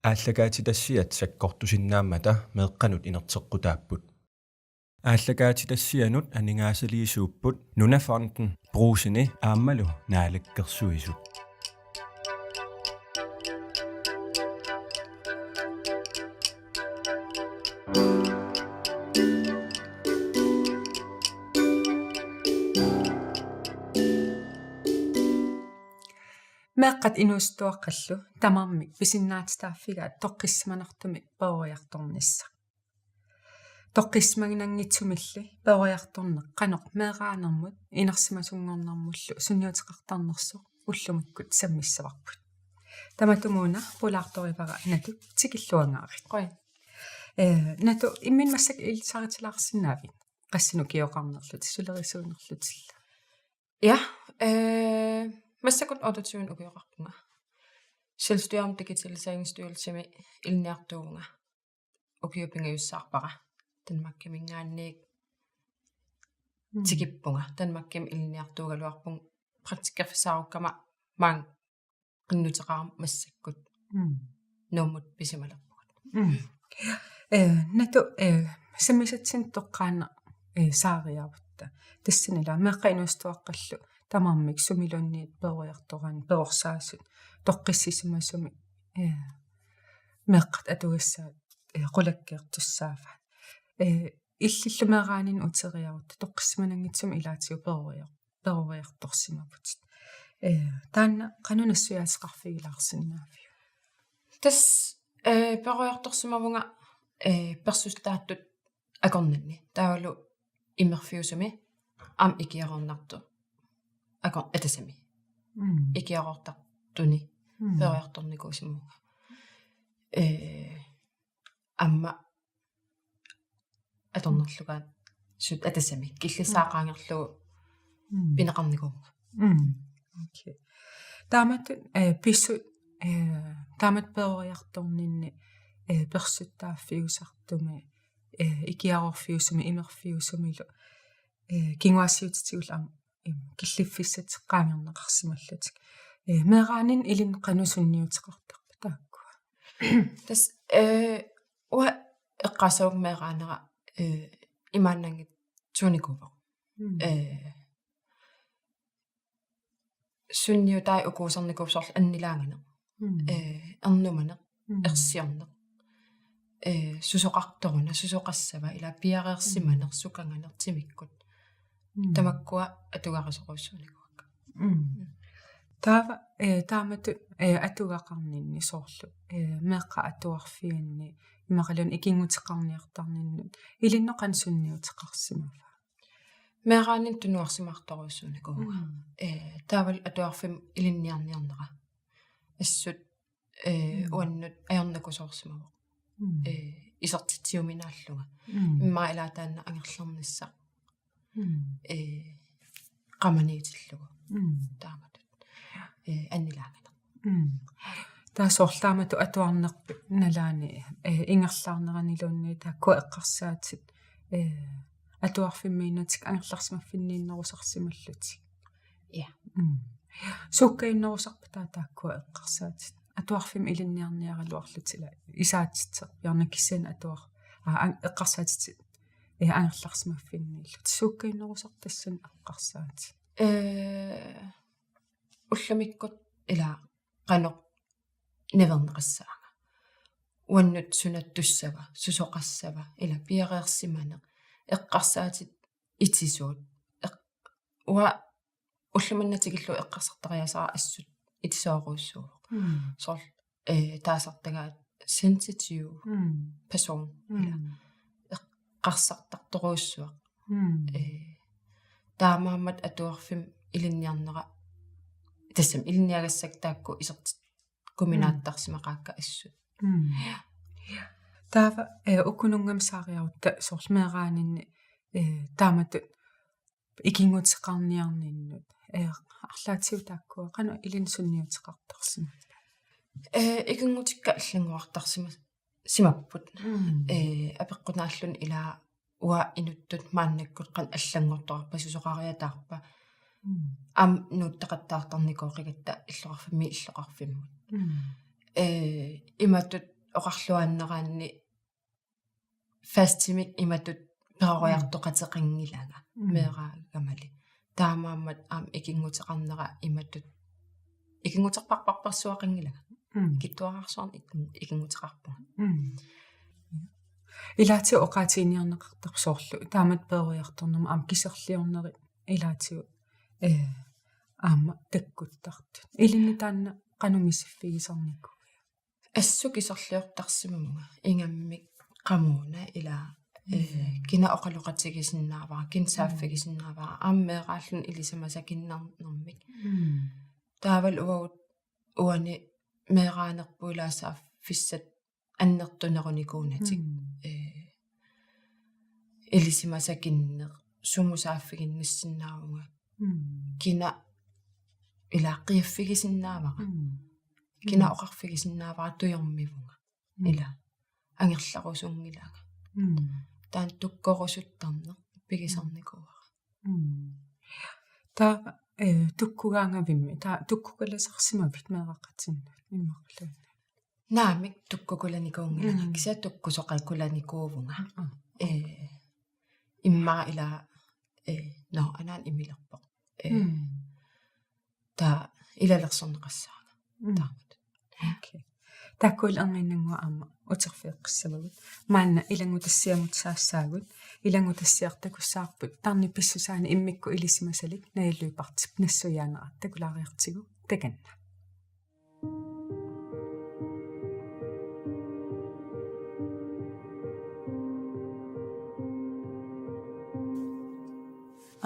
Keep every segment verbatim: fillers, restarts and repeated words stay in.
Aallakaatitassiat sakkortusinnaammata meeqqanut inerteqqutaapput. Aallakaatitassianut aningaasaliisuupput Nunafonden, Brugseni aammalu Naalakkersuisut. Meeqqat inuusuttuaqqallu tamarmik pisinnaatitaaffigaat toqqissisimanartumik peroriartornissaq. Toqqissimananngitsumilli peroriartorneq qanoq meeraanermut inersimasunngornermullu sunniuteqartarnersoq ullumikkut sammissavarput. Tamatumuuna pulaartorivara Natu tikilluangaarit. Qujan. Eh, Natu, imminut massakkut ilisaritilaarsinnaavit? Qassinut ukioqarnerlutit, sulerisuunerlutillu? Ja, eh, massakkut otteogtyve ukioqarpunga. Selvstyrets Digitaliseringsstyrelsemi ilinniartuuvunga. Ukiut pingajussaarpara. Danmarkiminngaanniit Mm. tikippunga. Danmarkimi ilinniartuugaluarpunga, praktikkerfissaarukkama maanga qinnuteqarama massakkut Mm. Nuummut pisimalerpugut. Mm. Eh, Natu, eh, sammisatsinni toqqaannaq, eh, saariarutta. Tassani ila meeqqat inuusuttuaqqallu tamarmik sumiluunniit peroriartoraanni perorsaasut toqqissisimasumik, eh, meeqqat atugassaat, eh, qulakkeertussaavaat. Eh, illillu meeraaninni uteriarutta toqqissisimananngitsumik ilaatigut peroriar-, peroriartorsimavutit. Eh, taanna qanoq nassuiaateqarfigilaarsinnaaviuk? Tassa, eh, peroriartorsimavunga, eh, persuttaattut akornanni. Taavalu imerfiusumi aamma ikiaroornartoq akor-, atasami. Mm. Ikiaroortartuni Mm. peroriartornikuusimavunga. Eh, aamma atornerlugaat sut atasami. Killissaa Mm. qaangerlugu Mm. pineqarnikuuvunga. Mm. Okay. Taamatut, eh, pissut, eh, taamatut peroriartorninni, eh, persuttaaffiusartumi, eh, ikiaroorfiusumi, imerfiusumilu, eh, kinguaassiuutitigullu aamma, em, killiffissat qaangerneqarsimallutik. Eh, meeraaninni ilinnut qanoq sunniuteqartarpa taakkua? Tassa, eh, uanga eqqaassavara meeraanera, eh, imaannaanngitsoornikuuvoq. Mm. Eh, sunniutai ukuusarnikuuvoq soorlu annilaanganeq. Mm. Eh, ernumaneq, Mm. ersiorneq. Eh, susoqartoruna, susoqassava, ila piareersimaneq, Mm. sukanganeq timikkut. Mm. Tamakkua atugarisorujussuunikuuakka. Mm. Taava, eh, taamatut, eh, atugaqarninni soorlu, eh, meeqqat atuarfianni, imaluunniit ikinnguteqarniartarninnut, ilinnut qanoq sunniuteqarsimava? Meeraaninni tunuarsimaartorujussuunikuuvunga. Mm. Eh, taavalu atuarfimmi ilinniarniarnera. Assut, eh, Mm. uannut ajornakusoorsimavoq. Mm. Eh, isertitsiuminaallunga. Mm. Immaqa ilaa taanna angerlarnissaq. Mm. Eh, qamaniitillugu. Mm. Taamatut. Eh, annilaanganeq. Mm. Taava soorlu taamatut atuarnerpit nalaani, eh, ingerlaarneraniluunniit taakkua eqqarsaatit, eh, atuarfimmiinnatik angerlarsimaffinniinnerusarsimallutik. Ja. Mm. Sukkajunnerusarpata taakkua eqqarsaatit? Atuarfimmi ilinniarniaraluarlutit ila isaatitseq, bjørnekissin atuar-, aa, an-, eqqarsaatit, eh, angerlarsimaffinniillutik. Sukkajunnerusarpata tassani eqqarsaatit? Eh, ullumikkut ila qanoq naverneqassaanga. Uannut sunattussava, susoqassava, ila piareersimaneq, eqqarsaatit itisuut. Eq-, uanga ulloq manna tikillugu eqqarsartariaasera assut itisoorujussuuvoq. Mm. Soorlu, eh, taasartagaat sensitiv Mm. person, ila Mm. eqqarsartartorujussuaq. Mm. Eh, taamaammat atuarfimmi ilinniarnera, tassami ilinniagassakka taakku isertitseqquminaattarsimaqaakka assut. Mm. Taava, eh, ukununnga saariarutta soorlu meeraaninni, eh, taamatut ikinnguteqarniarninnut, eh, arlaatigut taakkua qanoq ilinnut sunniuteqartarsimava? Eh, ikinngutikka allanngorartarsima-, simapput. Mm. Eh, apeqqunaalluni ila uanga inuttut maannakkut qanoq allanngortoqarpa, susoqariataarpa. Mm. Aamma nuuttoqattaartarnikooqigatta illoqarfimmiit illoqarfimmut. Mm. Eh, imatut oqarluaannaraanni fastimik imatut peroriartoqateqanngilanga. Mm. Meeraagamali. Taamaammat aamma ikinnguteqarnera imatut ikinnguterparparparsuaqanngilanga. Mm. Kittuararsuarnik ikin-, ikinnguteqarpunga. Mm. Ilaatigut oqaatiginiarneqartarpoq soorlu taamatut peroriartornermut aamma kiserliornerit ilaatigut, eh, aamma takkuttartut. Ilinnut taanna qanoq misiffigisarnikuuiuk? Assut kiserliortarsimamunga ingammik qamuuna ila, eh, mm, kina oqaloqatigisinnaavara, kina, mm, saaffigisinnaavara, aamma meeraalluni ilisimasakinnernermik. Mm. Taavalu uagut uani meeraanerput ila saaffissat annertunerunikuunatik. Mm. Eh, ilisimasakinneq, sumut saaffiginnissinnaavunga. Mm. Kina ila qiaffigisinnaavara. Mm. Kina, mm, oqarfigisinnaavara tujormivunga. Mm. Ila angerlarusunngilanga. Mm. Taanna tukkorusuttarneq pigisarnikuuara. Mm. Taava, eh, tukkugaangavimmi, taava tukkukalasarsimavit meeraqatinnut immaqaluunniit? Naamik, tukkukulanikuunngilanga. Mm. Kisianni tukkusoqakulanikuuvunga. Mm. Eh, immaqa ila, eh, no, anaana imilerpoq. Eh, mm, taava ilalersorneqassaanga. Mm. Taamatut. Okay. Taakkuullunga inunngua aamma uterfigeqqissavagut. Maanna ilanngutassiamut saassaagut. Ilanngutassiaq takussavarput tarnip pissusaanik immikkut ilisimasalik Naja Lyberthip nassuiaanera takulaariartigu takanna.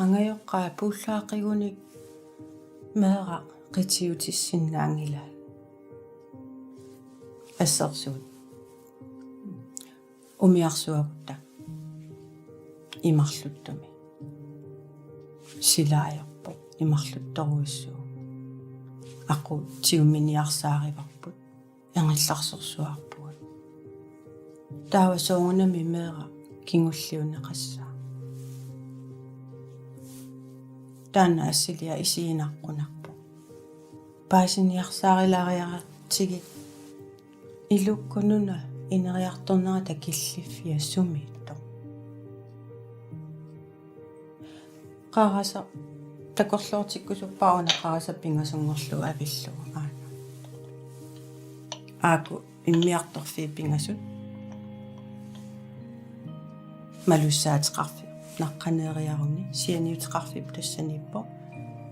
Angajoqqaat puullaaqigunik meeraq qitiutissinnaanngilaat. Assersuut. Umiarsuagutta. Imarluttumi. Sila ajorpoq. Imarluttorujussuuvoq. Aquup tigumminiarsaarivarput. Angillarsorsuarpugut. Taava soorunami meeraq kingulliunneqassaaq. Taanna assiliaq isiginaqqunerpoq. Paasiniarsaarilaariaratsigit ilukkut una ineriartornerata killiffia sumiittoq. Qarasaq takorloortikkusuppara una qarasaq pingasunngorlugu avillugu aana. Aaku immiartorfiit pingasut. Malussaateqarfiup naqqaniittariaruni sianiuteqarfiup tassaniippoq.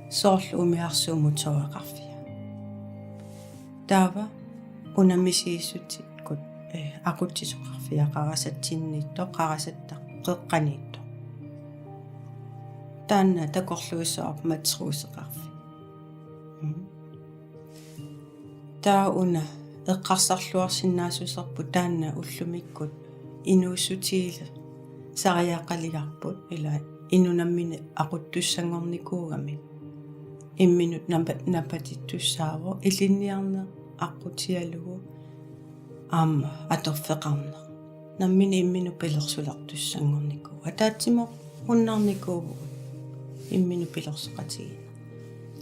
Soorlu umiarsuup motoreqarfia. Taava una misigissutsikkut, eh, aqutsisoqarfia qarasatsinniittoq, qarasatta qeqqaniittoq. Taanna takorluussavara matriuseqarfik. Mm. Taava una eqqarsarluarsinnaassuserput taanna ullumikkut inuussutigisariaqaligarput ila inuk nammineq aquttussanngornikuugami. Imminut napa-, napatittussaavoq ilinniarneq aqqutigalugu aamma atorfeqarneq. Nammineq imminut pilersulertussanngornikuuvoq. Ataatsimoorunnaarnikuuvugut imminut pilersoqatigiinneq.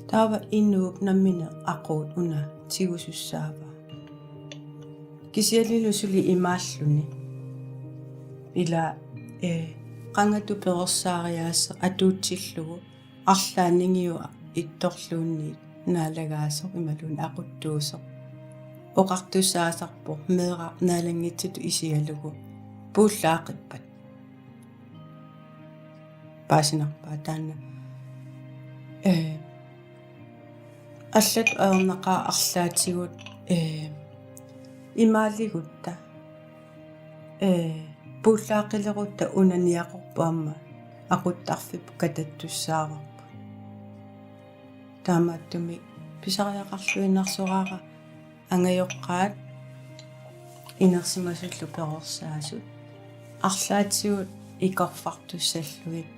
Taava inuup nammineq aquut una tigusussaavaa. Kisiannili suli imaalluni. Ila, eh, qangatut perorsaariaaseq atuutsillugu arlaannik ittorluunniit naalagaasoq imaluunniit aquttuusoq. Oqartussaasarpoq meeraq naalanngitsutut isigalugu puullaaqippat. Paasinarpaa taanna. Eh, allatut ajornaqaaq arlaatigut, eh, imaaligutta. Eh, puullaaqilerutta una niaqorpoq aamma aquttarfipput katattussaavarput. Taamaattumik pisariaqarluinnarsoraara angajoqqaat inersimasullu perorsaasut arlaatigut ikorfartussallugit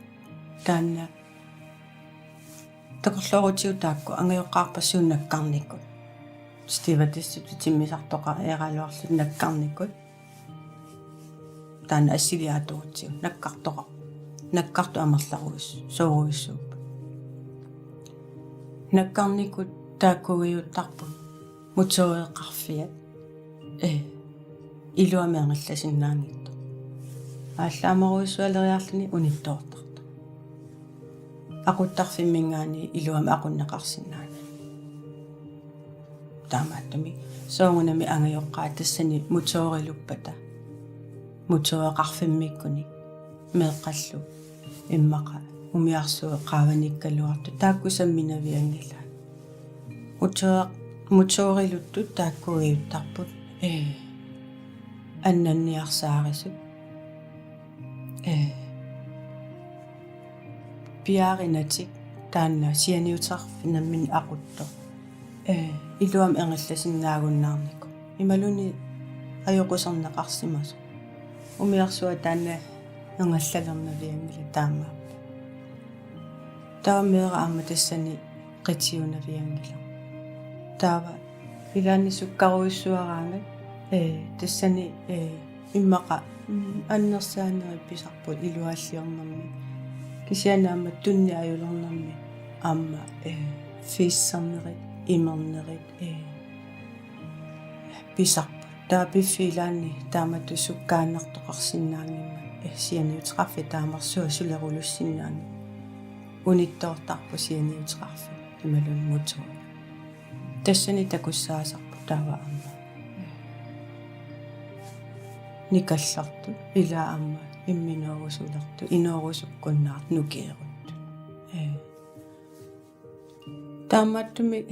taanna takorloorutigu taakku angajoqqaarpassuit nakkarnikut. Stewardessitut timmisartoqareeraluarlutik nakkarnikut. Taanna assiliaq atuutsigu nakkartoqarpoq. Nakkartut amerlaruis-, soorujussuupput. Nakkarnikut taakkuugiuttarput motoreqarfiat. Ee, iluamik angallasinnaanngitsoq. Aallaamarujussualeriarluni unittoortartoq. Aquttarfimminngaanniit iluamik aqunneqarsinnaanani. Taamaattumik soorunami angajoqqaat tassani motoriluppata, motoreqarfimmiikkunik meeqqallu immaqa umiarsuit qaavanikkaluartut taakku samminavianngilaat. Motor-, motoriluttut taakkuugiuttarput, ee, annanniarsaarisut. Ee, piaarinatik taanna sianiuteqarfik nammineq aquttoq. Ee, iluamik angallasinnaagunnaarnikoq. Imaluunniit ajoquserneqarsimasoq. Umiarsuaq taanna angallalernavianngilaq taamaappoq. Taava meeraq aamma tassani qitiunavianngilaq. Taava ilaanni sukkarujussuaraangat, ee, tassani, ee, immaqa, mm, annersaanerit pisarput iluaalliornermi. Kisianni aamma tunniup ajulernermi aamma, ee, fiissernerit, imernerit, ee, pisarput. Taava piffissap ilaanni taamatut sukkaannartoqarsinnaanngimmat, ee, sianiuteqarfik taamarsuaq sulerulussinnaanngimmat. Unittoortarput sianiuteqarfik imaluunniit motori. Tassani takussaasarput taava aamma nikallartut, ilaa aamma imminoorusulertut, inoorusukkunnaartut, nukeeruttut. Ee. Taamaattumik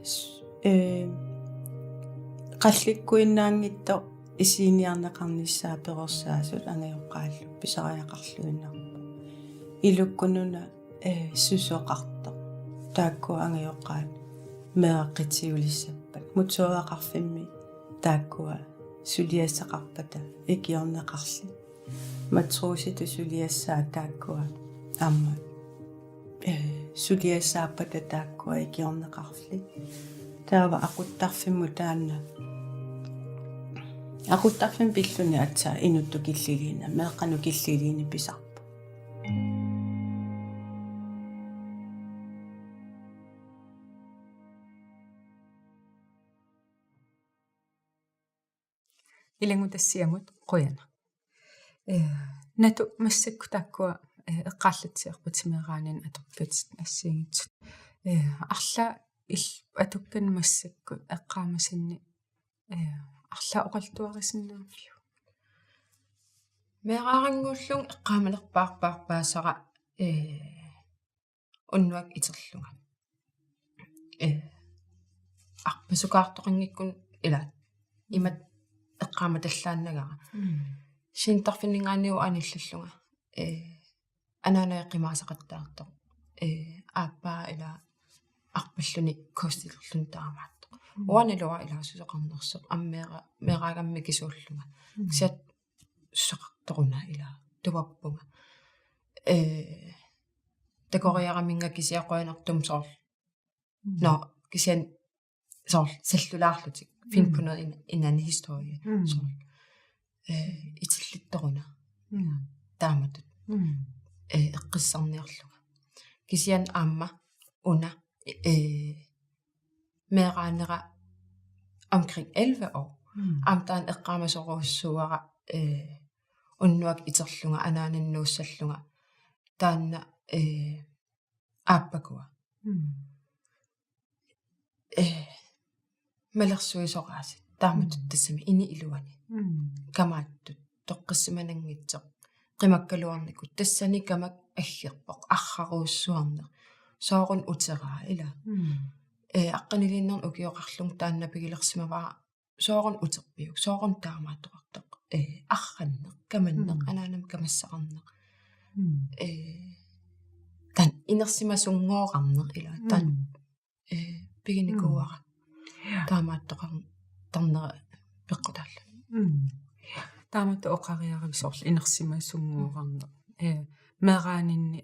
s-, ee, qallikkuinnaanngitsoq isiginniarneqarnissaa perorsaasut angajoqqaallu pisariaqarluinnarpoq. Ilukkununa, ee, susoqartoq. Taakkua angajoqqaat meeraq qitiulissappat. Motoreqarfimmi taakkua suliassaqarpata ikiorneqarli. Matrositut suliassaat taakkua aamma, ee, suliassaappata taakkua ikiorneqarli. Taava aquttarfimmut taanna. Aquttarfimmut pilluni aatsaat inuttut killiliineq, meeqqanut killiliineq pisarpoq. Ilanngutassiamut qujanaq. Ee, Natu, massakkut taakkua, ee, eqqaallatsiarput meeraaninni atorpatit assigiinngitsut. Ee, arlaat il-, atukkanik massakkut eqqaamasanni, ee, arlaat oqaluttuarisinnaavigit? Meeraarannguullunga eqqaamanerpaarpaarpaasara, ee, unnuaq iterlunga. Ee, arpasukaartoqanngikkuni ila imatut eqqaamatallaannagara. Mm. Centerfinninngaanniit anillallunga. Ee, anaanaga qimaasaqattaartoq. Ee, aappaa ila arpalluni kostilerluni taamaattoq. Mm. Uanilu ila susoqarnersoq aamma meera-, meeraagammik mikisuullunga. Mm. Kisianni susoqartoq una ila tupappunga. Ee, takoriaraminnga kisianni qujanartumik soorlu. Mm. Nå, kisianni soorlu salluaarlutik. Mm. Finde på noget, en, en anden historie. Mm. Soorlu. Ee, itillittoruna. Mm. Taamatut. Mm. Ee, eqqissarniarlunga. Kisianni aamma una, ee, meeraanera omkring elleve år. Mm. Aamma taanna eqqaamasorujussuuara, ee, unnuaq iterlunga anaanannut nuussallunga. Taanna, ee, aappakua. Mm. Ee, malersuisoraasi. Taamatut. Mm. Tassami ini iluani. Mm. Kamaattut. Toqqissimananngitsoq. Qimakkaluarnikut. Tassani kamak aggerpoq. Arrarujussuarneq. Sooruna uteraa ila. Mm. Ee, aqqaniliinnarni ukioqarlunga taanna pigilersimavara sooruna uterpiuk, sooruna taamaattoqartoq. Ee, arranneq, kamanneq, mm, anaanama kamassaqarneq. Mm. Ee, taanna inersimasunngoorarneq ila, taanna, mm, ee, piginikuuara. Mm. Ja. Taamaattoqartarnera peqqutaalluni. Mm. Ja. Taamatut oqariaravit soorlu inersimasunngoorarneq. Ee, meeraaninni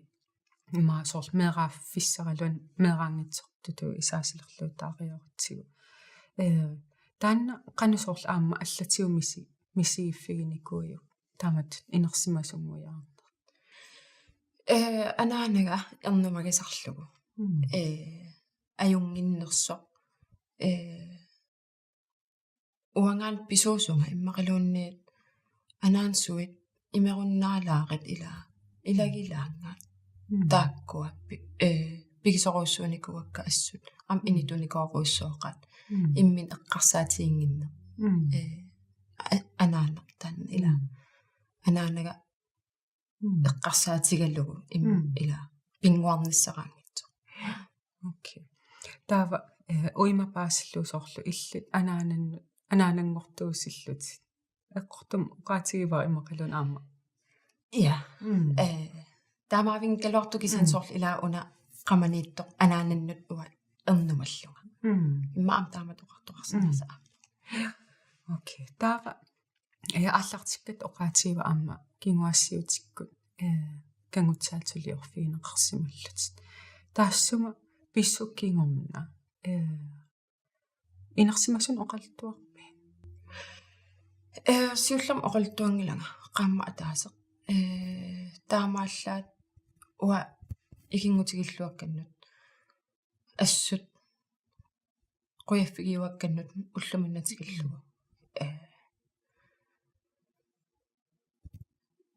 immaqa soorlu meeraaffissaraluanni meeraanngitsortutut isaasilerluutaariaratsigu. Ee, taanna qanoq soorlu aamma allatigut misi-, misigiffiginikuuiuk taamatut inersimasunnguiarneq? Ee, anaanaga ernumagisarlugu. Mm. Ee, ajunnginnersoq. Ee, uangaana pisuusunga immaqaluunniit anaansuit imerunnaalaarit ila ilagilaannga. Mm. Taakkua pi-, eh, pigisorujussuunikuuakka assut. Aamma Mm. inituunikuurujussooqaat. Mm. Imminut eqqarsaatiginnginneq. Mm. Eh, a-, anaanaq taanna ila. Mm. Anaanaga Mm. eqqarsaatigalugu im-, Mm. ila pinnguarnissaraanngitsoq. Okay. Taava, eh, uima paasillugu soorlu illit anaanannut, anaananngortuusillutit. Eqqortumik oqaatigivara immaqaluunniit aamma. Ja. Mm. Eh, taamaavinngaluartoq kisianni Mm. soorlu ila una qamaniittoq anaanannut uanga ernumallunga. Mm. Immaqa aamma taamatut oqartoqarsinnaassaanga. Mm. Okay. Taava, eh, aallartikkatta oqaatigivat aamma kinguaassiuutikkut, eh, kanngutsaatuliorfigineqarsimallutit. Taassuma pissutsit kingorna, eh, inersimasunut oqaluttuarpit? Eh, siullermik oqaluttuanngilanga, qaammat ataaseq. Eh, taamaallaat uanga ikinngutigilluakkannut assut qujaffigiuakkannut ulloq manna tikillugu. Eh,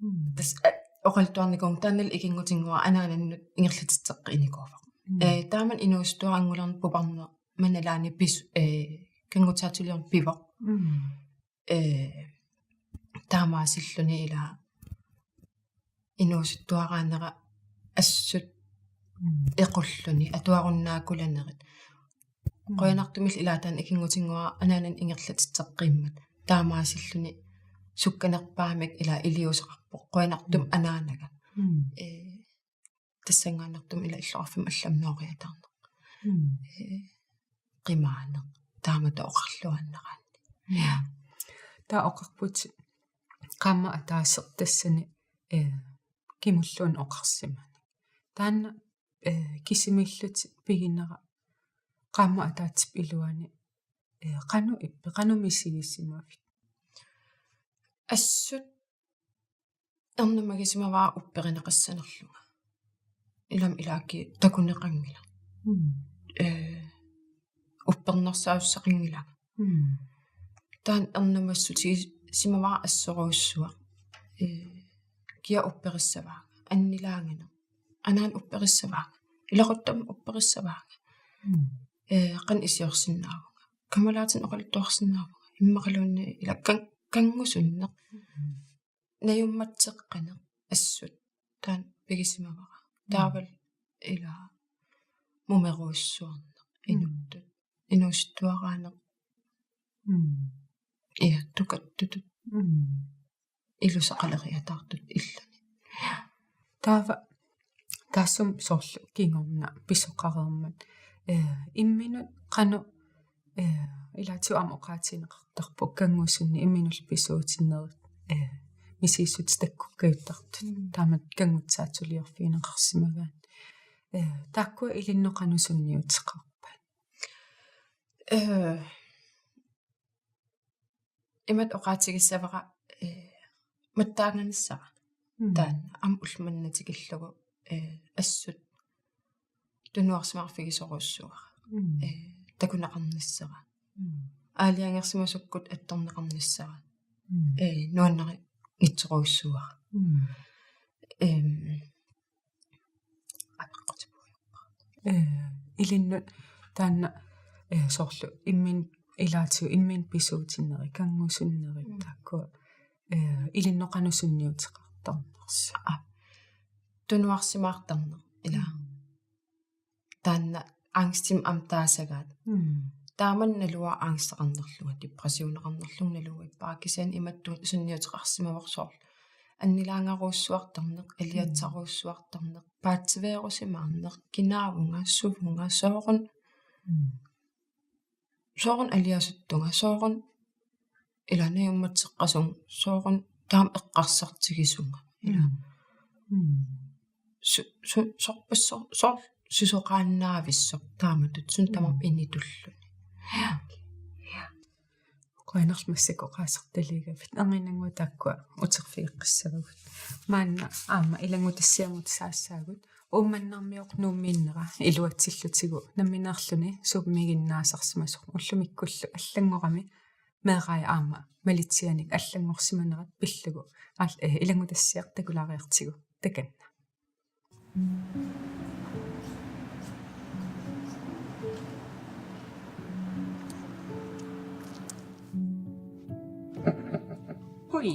Mm. Tassa, eh, oqaluttuarnikuuvunga taannalu ikinngutinnguara anaanannut ingerlatitseqqinikuuvoq. Mm. Eh, taamani inuusuttuaranngulerni puparneq manna ilaanni pis-, eh, kanngutsaatuliorneq pivoq. Mm. Eh, taamaasilluni ila inuusuttuaraanera assut Mm. equlluni atuarunnaakulanerit. Mm. Qujanartumillu ila taanna ikinngutinnguara anaanannut ingerlatitseqqimmata. Taamaasilluni sukkanerpaamik ila iliuuseqarpoq. Qujanartumik Mm. anaanaga. Mm. Eh, tassanngaannartumik ila illoqarfimmut allamut nooriataarneq. Mm. Eh, qimaaneq. Taamatut oqarluaannaraanni. Mm. Taava oqarputit qaammat ataaseq tassani, eh, kimulluunniit oqarsimaneq. Taanna, eh, kisimiillutit piginera qaammat ataatsip iluani, eh, qanoq ippi, qanoq misigisimavit? Assut ernumagisimavara upperineqassanerlunga. Ilami ilaakki takuneqanngilaq. Mm. Eh, uppernarsaassaqanngilanga. Mm. Taanna ernumassutigisimavara assorujussuaq. Eh, kia upperissavaanga, annilaanganeq. Anaana upperissavaanga. Ilaquttamut upperissavaanga. Mm. Eh, qanoq iliorsinnaavunga. Kammalaatinut oqaluttuarsinnaavunga. Immaqaluunniit ila kan-, kanngusunneq. Mm. Najummatseqqaneq assut taanna pigisimavara. Mm. Taavalu ila mumerujussuarneq Mm. inuttut. Inuusuttuaraaneq. Mm. Ja, tukattutut. Mm. Iluseqaleriataartut illuni. Taava taassuma soorlu kingorna pisoqareermat, eh, imminut qanoq, eh, ilaatigut aamma oqaatigineqartarpoq kanngusunneq imminullu pisuutinnerit, eh, misissutit takkukkajuartartut. Mm. Taamatut kanngutsaatuliorfigineqarsimagaanni. Eh, taakkua ilinnut qanoq sunniuteqarpat? Eh, imatut oqaatigissavara, eh, mattaanganissara. Mm. Taanna aamma ulloq manna tikillugu, eh, assut tunuarsimaarfigisorujussuuara. Mm. Eh, takuneqarnissara. Mm. Aalajangersimasukkut attorneqarnissara. Mm. Eh, nuannarinngitsorujussuuara. Mm. Em, apeqqutipoq. Eh, ilinnut taanna, eh, soorlu imminut ilaatigut imminut pisuutinnerit, kanngusunnerit, Mm. taakkua, eh, ilinnut qanoq sunniuteqartarnersut? Aa. Tunuarsimaartarneq, ila. Mm. Taanna angstimik aamma taasagaat. Mm. Taamani naluara angsteqarnerlunga, depressioneqarnerlunga naluippara, kisianni imatut sunniuteqarsimavoq soorlu annilaangarujussuartarneq, aliatsarujussuartarneq, paatsiveerusimaarneq, kinaavunga, suvunga, sooruna, Mm. sooruna aliasuttunga, sooruna ila najummatseqqasunga, sooruna taama eqqarsartigisunga. Ila. Mm. Mm. Su-, su-, sorpassu-, soorlu susoqaannaavissoq taamatut, suna tamarmi Mm. initulluni. Qujanarlu massakkut oqaasertaliigavit. Erniinnannguaq taakkua uterfigeqqissavagut. Maanna aamma ilanngutassiamut saassaagut. Uummannarmioq Nuummiinnera iluatsillutigu nammineerluni Zoomiginnaasarsimasoq, ullumikkullu allanngorami meeqqai aamma malitsianik allanngorsimanerat pillugu aal-, eh, ilanngutassiaq takulaariartigu takanna. Hui.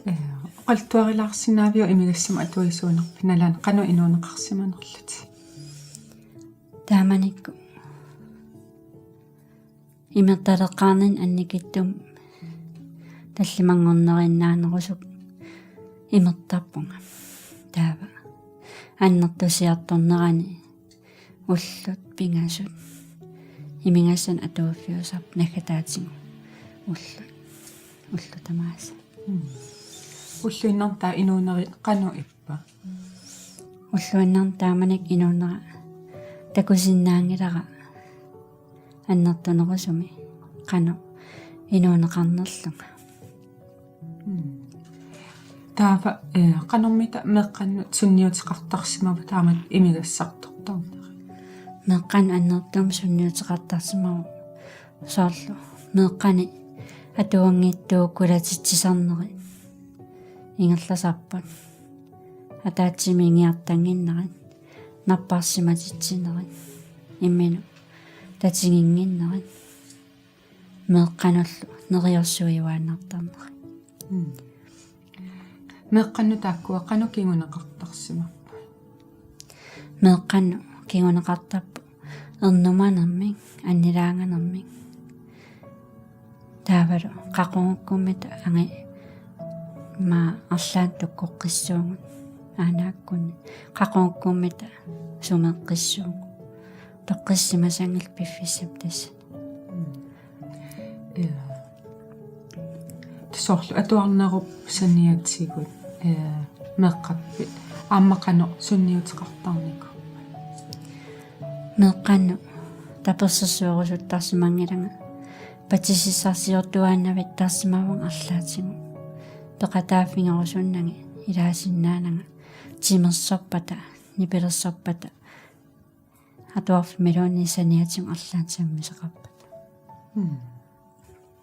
Eh, oqaluttuarilaarsinnaaviuk imigassamut atuisuunerpit, nalaani qanoq inuuneqarsimanerlutit? Taamanikkut imertaleqqaarninni annikitsumik tallimanngornerinnaanerusukkut imertarpunga. Taava annertusiartornerani ullut pingasut imigassannik atuiffiusarput naggataatigut ullut, ullut tamaasa. Mm. Ulluinnarni taava inuunerit qanoq ippa? Ulluinnarni taamanikkut inuunera takusinnaanngilara annertunerusumik qanoq inuuneqarnerlunga. Mm. Taava, eh, qanormita meeqqannut sunniuteqartarsimava taamatut imigassartortarnerit? Meeqqannut annertuumik sunniuteqartarsimavoq soorlu meeqqani atuanngitsuukulatitsinermik ingerlasarput. Ataatsimiingiartannginnerit, napparsimatitsinerit, imminut tatiginnginnerit, meeqqanullu neriorsuiuaannartarnerit. Mm. Meeqqannut taakkua qanoq kinguneqartarsimapput? Meeqqannut kinguneqartarput ernumanermik, annilaanganermik. Taavalu qaqugukkummita angi-, maa arlaannik tukkoqqissuugut aanaakkunni. Qaqugukkummita sumeqqissuugut. Toqqissisimasanngillat piffissami tassa. Mm. Ja. Soorlu atuarnerup saniatigut, eh, meeqqappit aamma qanoq sunniuteqartarnikuupput? Meeqqannut tapersersuerusuttarsimanngilanga, patsisissarsiortuaannavittarsimavunga arlaatigut. Peqataaffigerusunnanga ilaasinnaananga timersorpata, nipilersorpata, atuarfimmiluunniit saniatigut arlaannik sammisaqarpata. Mm.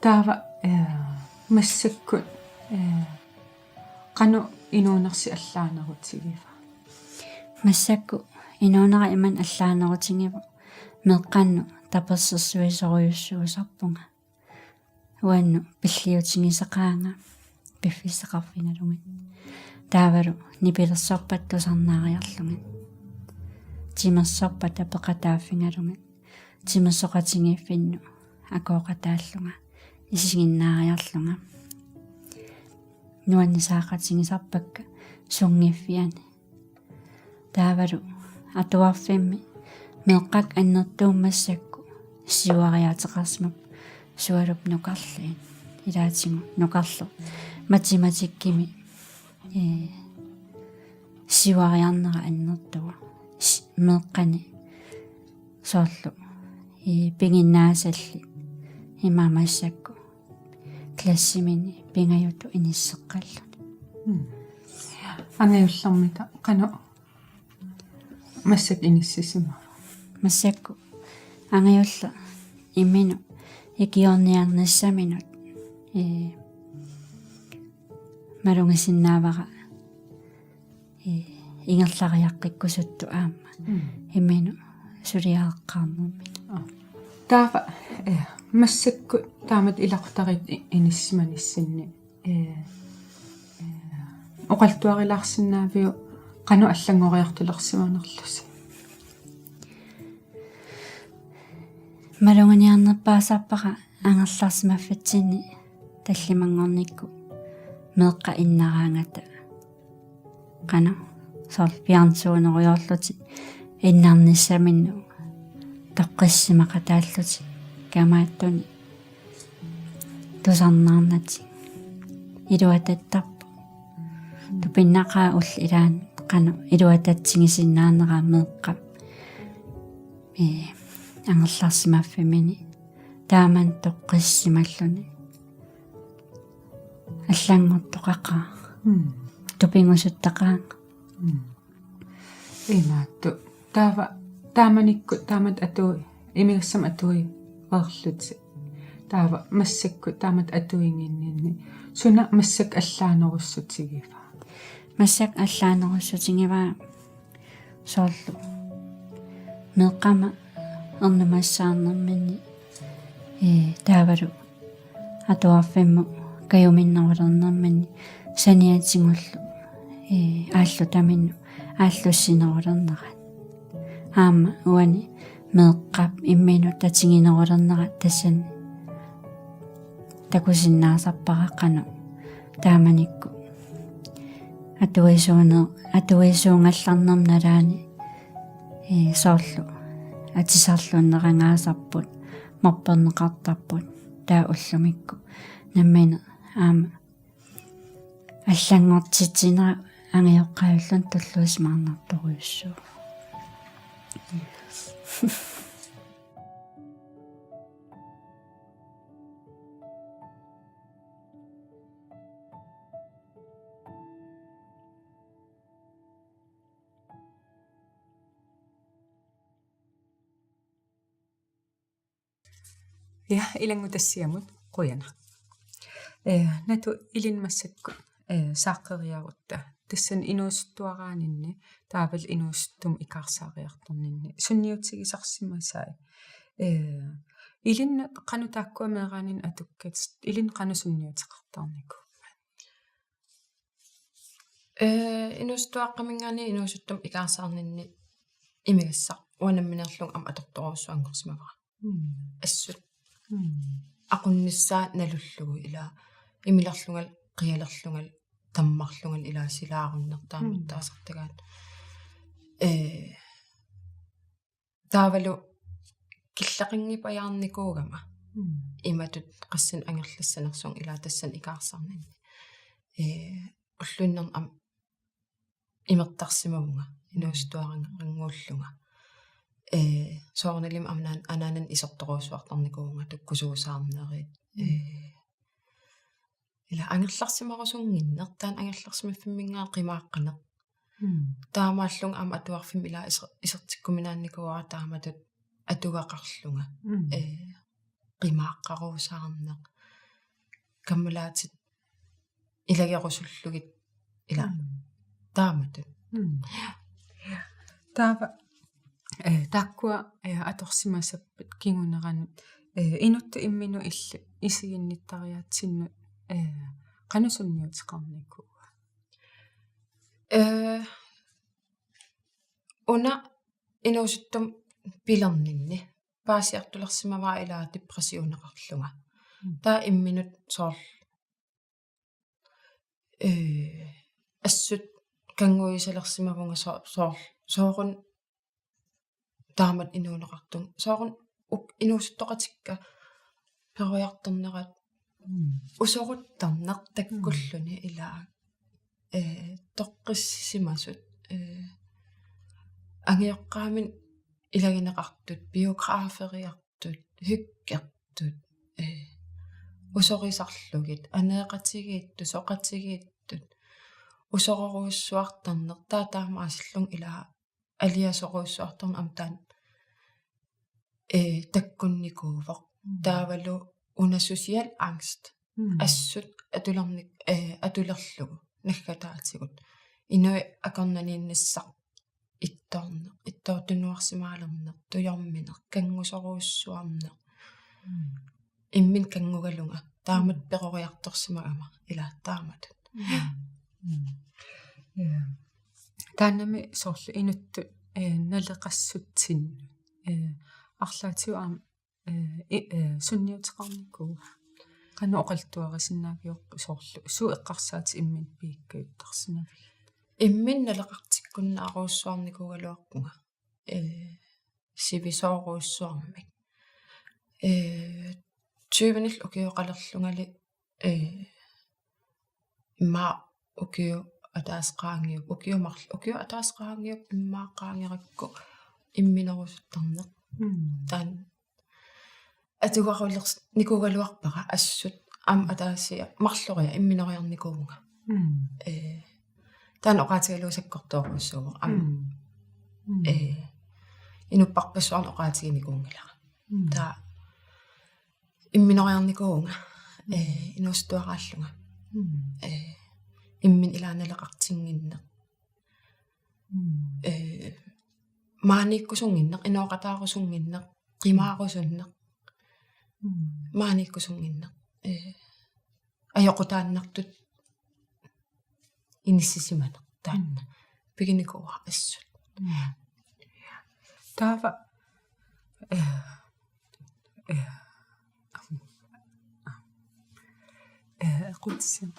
Taava, eh, massakkut, eh, qanoq inuunersi allaanerutigiva? Massakkut inuunera imannak allaanerutigivoq meeqqannut tapersersuisorujussuusarpunga. Uannut pilliutigisaqaanga piffissaqarfigalugit. Taavalu nipilersorpata tusarnaariarlugit. Timersorpata peqataaffigalugit. Timersoqatigiiffinnut akooqataallunga. Isiginnaariarlunga. Nuannisaaqatigisarpakka sunngiffiani. Taavalu atuarfimmi meeqqakka annertuumik massakkut siuariaateqarsimapput sualummik nukarliit. Ilaatigut nukarleq matematikkimi, eh, siuariarnera annertuvoq. S-, meeqqani soorlu, eh, piginnaasallit ima massakkut klassimini pingajutut inisseqqalluni. Mm. Angajullermita qanoq massakkut inissisimava? Massakkut angajulleq imminut ikiorniarnissaminut, eh, malugisinnaavara, eh, ingerlariaqqikkusuttut aamma. Mm. Imminut suliareqqaarnerminut. Aa. Taava, eh, massakkut taamatut ilaqutariit i-, inissisimanissinni, eh, eh, oqaluttuarilaarsinnaaviuk qanoq allanngoriartulersimanerlusi? Maluginiarnerpaasarpara angerlarsimaffitsinni tallimanngornikkut meeqqat innaraangata. Qanoq, soorlu fjernsynerujoorlutik innarnissaminnut toqqissisimaqataallutik kaammattunik tusarnaarnatik iluatattarput. Tupinnaqaaq ullut ilaanni qanoq iluatatsigisinnaanera meeqqap, eh, angerlarsimaffimminni taamani toqqissisimalluni. Allanngortoqaqaaq. Mm. Tupigusuttaqaanga. Mm. Imaattoq. Taava Taamanikkut taamatut atui, imigassamik atuereerlutit. Taava massakkut taamatut atuinnginninni suna massakkut allaanerussutigiva? Massakkut allaanerussutigivaa soorlu meeqqama ernumassaarnermini, ee, taavalu atuarfimmut kajuminnerulernermini saniatigullu, ee, aallutaminut aallussinerulernerat. Aamma uani meeqqap imminut tatiginerulernerat tassani takusinnaasarpara qanoq taamanikkut atuisuune-, atuisuugallarnermut nalaani, ee, soorlu atisarluunnerangaasarput, morperneqartarput, taava ullumikkut nammineq aamma allanngortitsinera angajoqqaajulluunniit tulluusimaarnartorujussuuvoq. Ja, ilanngutassiamut qujanaq. Ee, Natu, ilinnut massakkut, ee, saaqqeriarutta. Tassani inuusuttuaraaninni, taavalu inuusuttumut ikaarsaariartorninni sunniutigisarsimasai. Ee, ilinnut qanoq taakkua meeraaninni atukkatit, ilinnut qanoq sunniuteqartarnikuuit? Ee, inuusuttuaqqaminngaanniit inuusuttumut ikaarsaarninni imigassaq uanga nammineerlunga aamma atortorujussuanngorsimavara. Mm. Assut. Mm. Aqunnissaa nalullugu ila imilerlungalu, qialerlungalu, tammarlungalu ila silaarunnertaamik Mm. taasartagaat. Ee, taavalu killeqanngipajaarnikuugama. Mm. Imatut qassinik angerlassanersunga ila tassani ikaarsaarninni. Ee, ulluinnarni aamma imertarsimavunga, inuusuttuarannguullunga. Ee, soorunalimi aamma anaanani isertorujussuartarnikuuvunga takkussuusarnerit. Mm. Ee, ila angerlarsimarusunnginneq, taanna angerlarsimaffimminngaanniit qimaaqqaneq. Mm. Taamaallunga aamma atuarfimmi ila iser-, isertikkuminaannikuuara taamatut atugaqarlunga. Mm. Ee, qimaaqqaruusaarneq. Kammalaatit ilagerusullugit ila Mm. taamatut. Mm. Taava, ee, taakkua, ee, atorsimasappat kinguneranut, ee, inuttut imminut illit isiginnittariaatsinnut, ee, qanoq sunniuteqarnikuua? Ee, una inuusuttumut pilerninni paasiartulersimavara ila depressioneqarlunga. Mm. Taava imminut soorlu, ee, assut kannguisalersimavunga so-, soor-, sooruna taamatut inuuneqartunga. Sooruna uk-, inuusuttoqatikka peroriartornerat Mm. usoruttarneq takkulluni Mm. ila, ee, toqqissisimasut, ee, angajoqqaaminik ilagineqartut, biograferiartut, hyggertut, ee, usorisarlugit, aneeqatigiittut, soqatigiittut, usororujussuartarneq, taava taamaasillunga ila aliasorujussuartarneq aamma taanna, ee, takkunnikuuvoq. Mm. Taavalu una social angst. Mm. Assut atulernik-, ee, atulerlugu naggataatigut. Inuit akornanniinnissaq ittoorneq, ittoortoq tunuarsimaalerneq, tujormineq, kanngusorujussuarneq. Mm. Imminut kanngugalunga. Taamatut Mm. peroriartorsimagama ila taamatut. Mm. Mm. Ja. Taannami soorlu inuttut, ee, naleqassutsinnut. Ee, arlaatigut aamma, ee, i-, ee, sunniuteqarnikuua? Qanoq oqaluttuarisinnaaviuk soorlu suut eqqarsaatit imminut pigikkajuttarsinnaavigit? Imminut naleqartikkunnaarujussuarnikuugaluarpunga. Ee, sivisoorujussuarmik. Ee, tyvenillu ukioqalerlungali, ee, immaqa ukioq ataaseq qaangiuppoq, ukioq marl-, ukioq ataaseq qaangiuppoq immaqa qaangerakku imminerusuttarneq. Mm. Taanna atugarulers-, nikuugaluarpara assut aamma ataasiaq marloriarlunga imminoriarnikuuvunga. Mm. Ee, taanna oqaatigalugu sakkortoorujussuuvoq aamma. Mm. Mm. Ee, Inuppassuarnut oqaatiginikuunngilara. Mm. Taava imminoriarnikuuvunga. Mm. Eh, inuusuttuaraallunga. Mm. Eh, imminut ilaa naleqartinnginneq. Mm. Eh, maaniikkusunnginneq, inooqataarusunnginneq, qimaarusunneq. Mm. Maaniikkusunnginneq. Eh, ajoqutaannartut inissisimaneq taanna. Mm. Piginikuuara assut. Mm. Taava, eh, eh, eh, qutsin.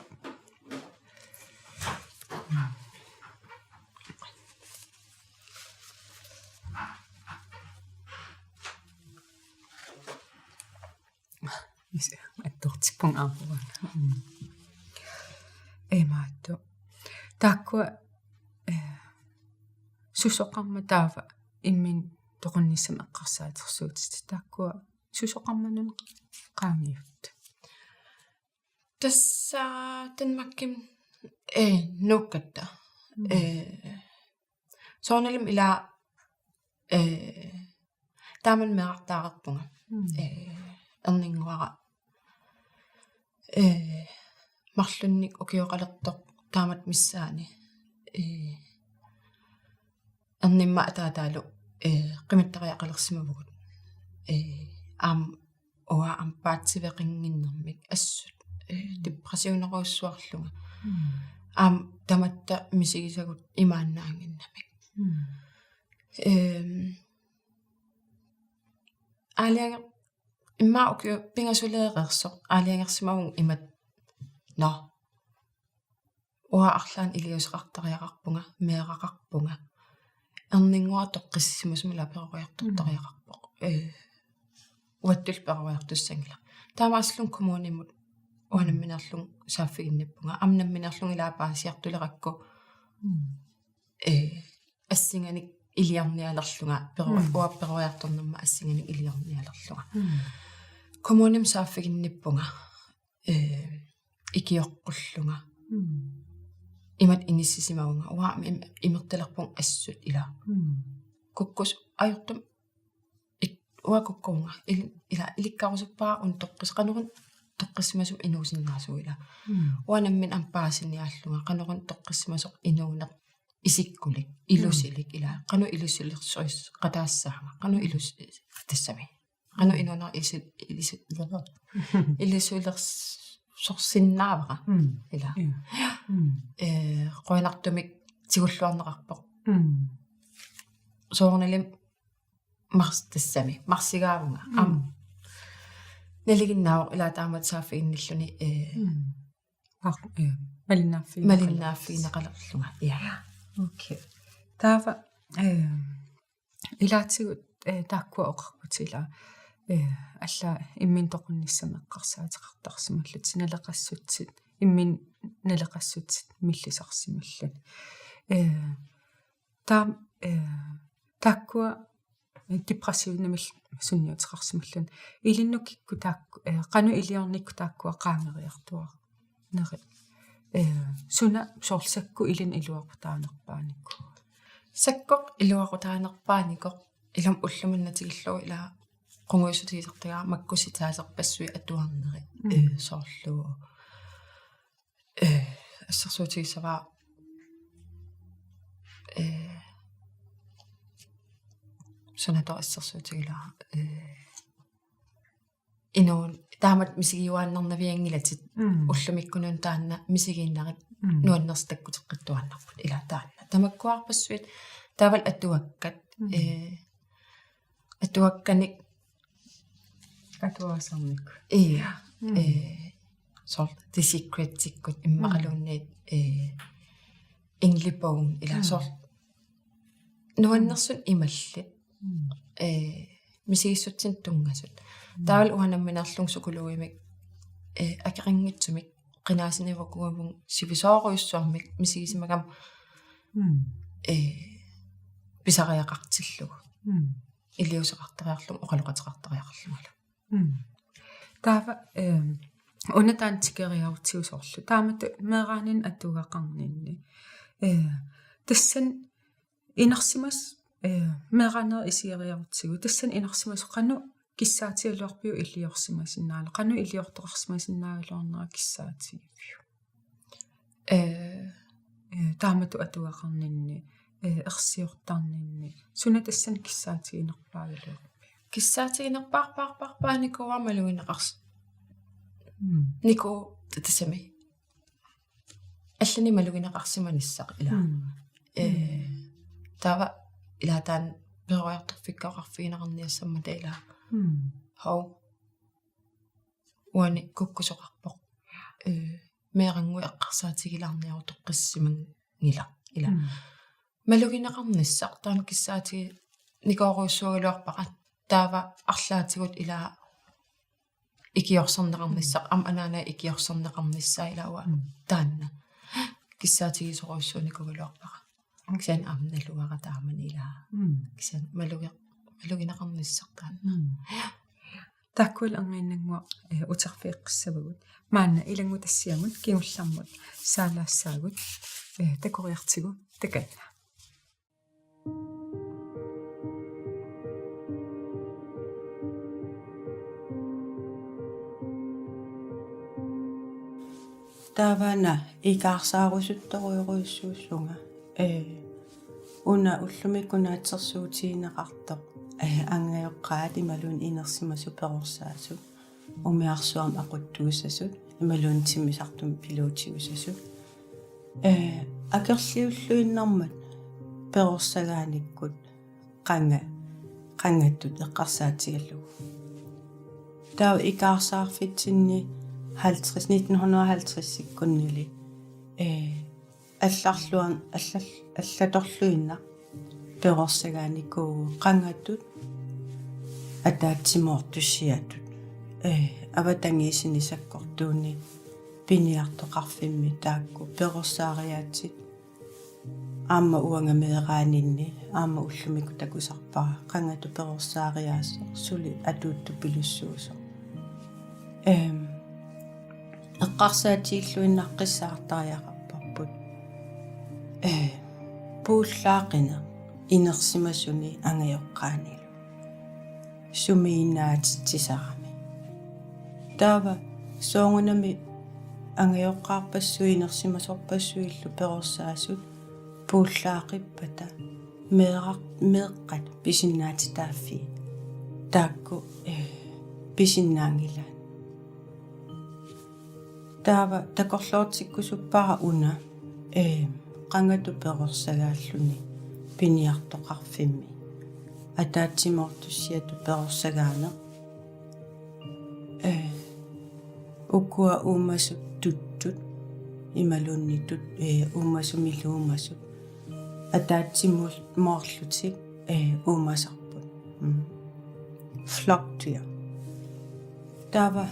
Mis-, attortippunga aamma. Mm. Imaattoq. Taakkua, eh, susoqarmat taava imminut toqunnissamut eqqarsaatersuutitit. Taakkua susoqarmat una qaangiupput? Tassa Danmarkimi, eh, nuukkatta. Mm. Eh, soorunalimi ilaa, eh, taamani meerartaarpunga. Mm. Eh, erninnguara, eh, marlunnik ukioqalertoq taamatut missaani. Eh, ernimmat ataataalu, eh, qimattariaqalersimavugut. Eh, aamma uanga aamma paatsiveqannginnermik assut, eh, depressionerujussuarlunga. Mm. Aamma tamatta misigisagut imaannaannginnamik. Mm. Ehm, aalajanger-, immaqa ukiut pingasuleereersoq aalajangersimavunga imatut. Nå. Uanga arlaannik iliuuseqartariaqarpunga, meeraqarpunga. Erninnguara toqqissisimasumik ilaa peroriartortariaqarpoq. Mm. Eh, uattulli peroriartussanngilaq. Taamaasillunga kommunimut uanga nammineerlunga saaffiginnippunga. Aamma nammineerlunga ilaa paasiartulerakku. Mm. Eh, assinganik iliornialerlunga, peru-, Mm. uanga peroriartornerma assinganik iliornialerlunga. Mm. Kommunimut saaffiginnippunga, eh, ikioqqullunga. Mm. Imatut inissisimavunga. Uanga im-, imertalerpunga assut ilaa. Mm. Kukkus-, ajortumik ik-, uanga kukkuvunga. Il-, ilaa ilikkarusuppara una toqqis-, qanoruna toqqissimasumik inuusinnaasugut ilaa. Mm. Uanga nammineq aamma paasiniaallunga, qanoruna toqqissimasoq inuuneq isikkulik, ilusilik, Mm. ilaa. Qanoq ilusilersuisqataassaanga, qanoq ilus-, tassami. Qanoq Mm. inuunera isu-, ilusi-, ilusilersorsinnaavara. Mm. Ilaa. Ja. Mm. Eh, qujanartumik tigulluarneqarpoq. Mm. Soorunalimi mars-, tassami, marsigaavunga. Mm. Aamma. Nalinginnaavoq ilaa taamatut saaffiginnilluni, eh, Mm. Par-, eh, malinnaaffigineqalerpugut. Malinnaaffigineqalerlunga. Ja. Okay. Taava, eh, ilaatigut, eh, taakkua oqarputit ilaa, eh, allaat imminut toqunnissamut eqqarsaateqartarsimallutit, naleqassutsit, imminut naleqassutsit millisarsimalluni. Eh, taam-, eh, taakkua depressionimik sunniuteqarsimalluni. Ilinnut kikkut taakku, eh, qanoq iliornikkut taakkua qaangeriartuaarnerit. Eh, suna soorlu Sakkup ilinnut iluaqutaanerpaanikoq. Sakkup iluaqutaanerpaanikoq ilumut ullumimut natigillugu ilaa qungujussutigisartagara makku sitaaserpassuit atuarnerit. Mm. Eh, soorlu eh, assersuutigissavara, eh, sunatoq assersuutigilara, eh, inuuneq taamatut misigiuaannarnavianngilatit Mm. ullumikkununnga taanna misigiinnarit Mm. nuannersut takkuteqqittuaannarput ilaa taanna. Tamakkuarpassuit taavalu atuakkat, Mm. eh, atuakkanik atuagasarnikkut. Ja. Mm. Eh, soorlu The Secretikkut immaqaluunniit, Mm. eh, Englebogen ilaa Mm. soorlu nuannersut imallit. Mm. Eh, misigissutsinut tunngasut. Mm. Taavalu uanga nammineerlunga psykologimik, eh, akeqanngitsumik qinaasiniarukuvunga sivisoorujussuarmik misigisimagama Mm. eh, pisariaqartillugu. Mm. Iliuuseqartariarlunga oqaloqateqartariaqarlungalu. Mm. Taava, eh, una taanna tikeriarutsigu soorlu. Taamatut meeraaninni atugaqarninni. Eh, tassani inersimas-, Eh, meeraanerit isigeriarutsigu. Tassani inersimasoq qanoq kissaatigaluarpiuk iliorsimasinnaagaluarluni. Qanoq iliortoqarsimasinnaagaluarnera kissaatigiviuk. Eh, eh, taamatut atugaqarninni, eh, ersiortarninni. Suna tassani kissaatiginerpaagaluarpiuk? Kissaatiginerpaarpaarpaarpaanikuuara malugineqars-. Mm. Niku tassami. Allanik malugineqarsimanissaq ila. Mm. Eh, taava ila taanna peroriartorfikkaqarfigineqarniassammata ila. Mm. Hov. Uani kukkusoqarpoq. Eh, meerannguit eqqarsaatigilaarniarutoqqissimanngilaat ila. Mm. Malugineqarnissaq taanna kissaatiginikoorujussuugaluarpara. Taava arlaatigut ila ikiorserneqarnissaq, aamma anaanaa ikiorserneqarnissaa ila uanga. Mm. Taanna kissaatigisorujussuunikuugaluarpara. Kisianni aamma naluara taamani ila. Mm. Kisianni malugi-, malugineqarnissaq taanna. Mm. Taakkualu erniinnannguaq, eh, uterfigeqqissavagut. Maanna ilanngutassiamut kingullermut saalaassaagut, eh, takoriartigu takanna. Taava una ikaarsaarusuttorujorujussuullunga. Eh, una ullumikkut naatsorsuutigineqartoq, eh, angajoqqaat imaluunniit inersimasut perorsaasut, umiarsuarmi aquttuussasut, imaluunniit timmisartumik piluutiussasut. Eh, akerliulluinnarmat perorsagaanikkut qanga-, qangatut eqqarsaatigalugu. Taava ikaarsaarfitsinni halvtreds, nitten hundrede og halvtreds-ikkunnili, eh, allarluan-, allal-, allatorluinnaq perorsagaanikuuvoq qangatut ataatsimoortussiatut. Eh, avatangiisini sakkortuuni piniartoqarfimmi taakku perorsaariaatsit. Aamma uanga meeraaninni, aamma ullumikkut takusarpara, qangatut perorsaariaaseq suli atuuttupilussuusoq. Ehm, eqqarsaatigilluinnaqqissaartariaqarparput. Eh, puullaaqineq inersimasuni angajoqqaanilu sumiinnaatitsisarami. Taava soorunami angajoqqaarpassuit inersimasorpassuillu perorsaasut puullaaqippata meeqqat, meeqqat pisinnaatitaaffii taakku, eh, pisinnaanngilaat. Taava takorloortikkusuppara una, eh, qangatut perorsagaalluni piniartoqarfimmi ataatsimoortussiatut perorsagaaneq. Eh, ukua uumasut tuttut, imaluunniit tut-, eh, uumasumilu uumasut, ataatsimut moorlutik, eh, uumasarput. Mm. Floktyr. Taava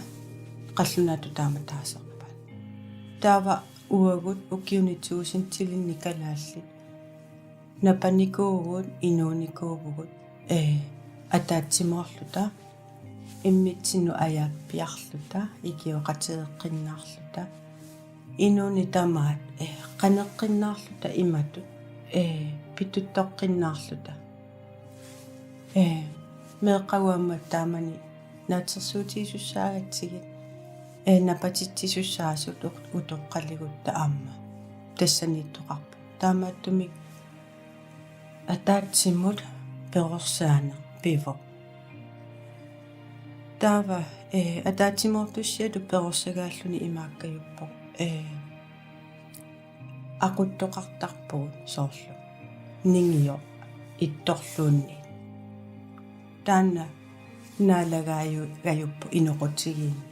qallunaatut taama taasarpaat. Taava uagut ukiuni tuusintilinni kalaallit napanikuuvugut, inuunikuuvugut, eh, ataatsimoorluta, immitsinnut ajaappiarluta, ikioqatigeeqqinnaarluta, inuuneq tamaat, eh, qaneqqinnaarluta imatut, eh, pituttoqqinnaarluta. Eh, meeqqagut aamma taamani naatsorsuutigisussaagatsigit, eh, napatitsisussaasut u-, utoqqaligutta aamma tassaniittoqarput. Taamaattumik ataatsimut perorsaaneq pivoq. Taava, eh, ataatsimoortussiatut perorsagaalluni imaakkajuppoq, eh, aquttoqartarpugut soorlu ningioq ittorluunniit. Taanna naalagaajugajuppoq inoqutigiinni.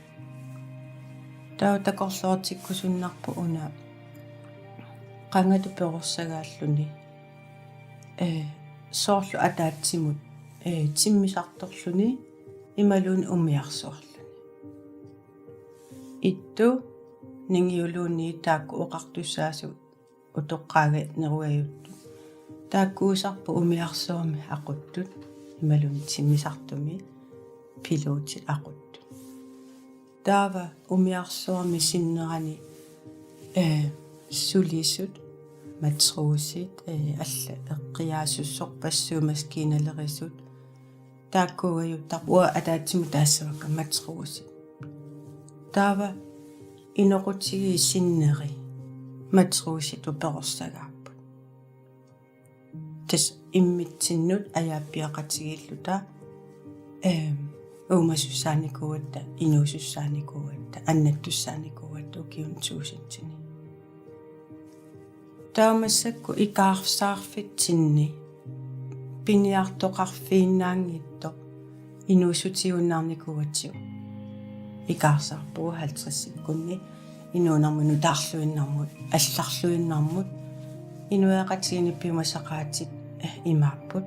Taava takorloortikkusunnarpoq una qangatut perorsagaalluni, eh, soorlu ataatsimut, eh, timmisartorluni imaluunniit umiarsuarluni. Ittu ningiuluunniit taakku oqartussaasut utoqqaanerugajuttut. Taakkuusarput umiarsuarmi aquttut, imaluunniit timmisartumi piluutit aquttut. Taava umiarsuarmi sinnerani, eh, sulisut, matrosit, eh, alla eqqiaasussorpassuit maskiinalerisut. Taakkuugajuttaaq uanga ataatsimut taassavakka matrosit. Taava inoqutigiit sinneri matrositut perorsagaapput. Tassa immitsinnut ajaappiaqatigiilluta, ehm, uumasussaanikuugatta, inuusussaanikuugatta, annattussaanikuugatta ukiuni tuusintini. Taava massakkut ikaarsaarfitsinni piniartoqarfiinnaanngitsoq inuussutigiunnaarnikuugatsigu. Ikaarsaarpugut halvtredsikkunni inuunermut nutaarluinnarmut, allarluinnarmut, inuiaqatigiinni piumasaqaatit, eh, imaapput,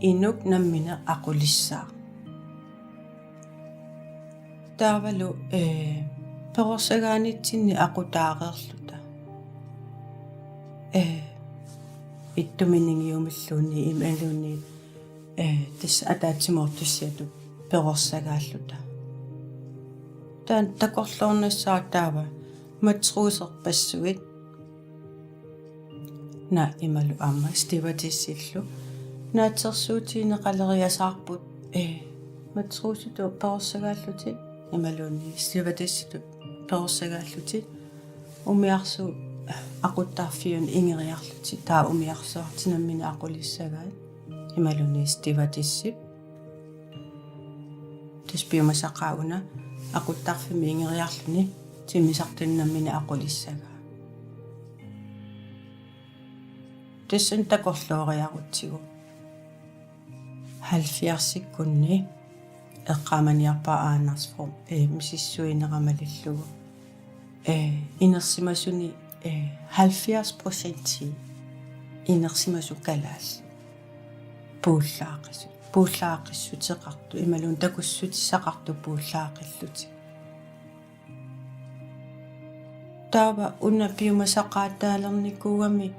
inuk nammineq aqulissaaq. Taavalu, eh, perorsagaanitsinni aqutaareerluta. Eh, ittumik ningiumilluunniit imaluunniit, eh, tassa ataatsimoortussiatut perorsagaalluta. Taanna takorloornissaa taava matroserpassuit. Naa imalu aamma stewardessillu. Naatsorsuutigineqaleriasaarput, eh, matrositut perorsagaallutik imaluunniit stewardessitut perorsagaallutik. Umiarsuup aquttarfiup ingeriarlutik taava umiarsuartik nammineq aqulissagaat imaluunniit stewardessip. Tassa piumasaqaat una aquttarfimmi ingeriarluni timmisartuni nammineq aqulissagaa. Tassani takorlooriarutsigu halvfjerdsikkunni eqqaamaniarpara Anders From, eh, misissuinera malillugu. Eh, inersimasuni, eh, halvfjerds procenti inersimasut kalaallit. Puullaaqis-, puullaaqissuteqartut, imaluunniit takussutissaqartut puullaaqillutik. Taava una piumasaqaataalernikuugami,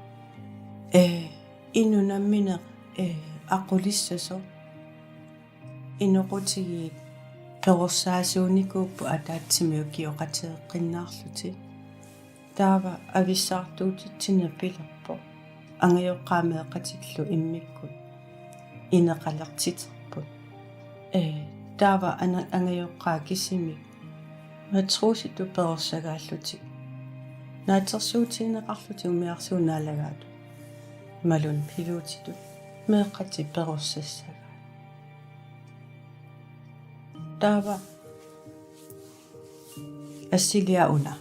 eh, inuk nammineq, eh, aqulissasoq. Inoqutigiit perorsaasuunikuupput ataatsimik ukioqatigeqqinnaarlutik. Taava avissaartuutitsineq pilerpoq. Angajoqqaat meeqqatillu immikkut ineqalertiterput. Eh, taava ana-, angajoqqaat kisimik matrositut perorsagaallutik. Naatsorsuutigineqarlutik umiarsuup naalagaatut. Imaluunniit pilootitut meeqqatik perorsassagaat. Taava assiliaq una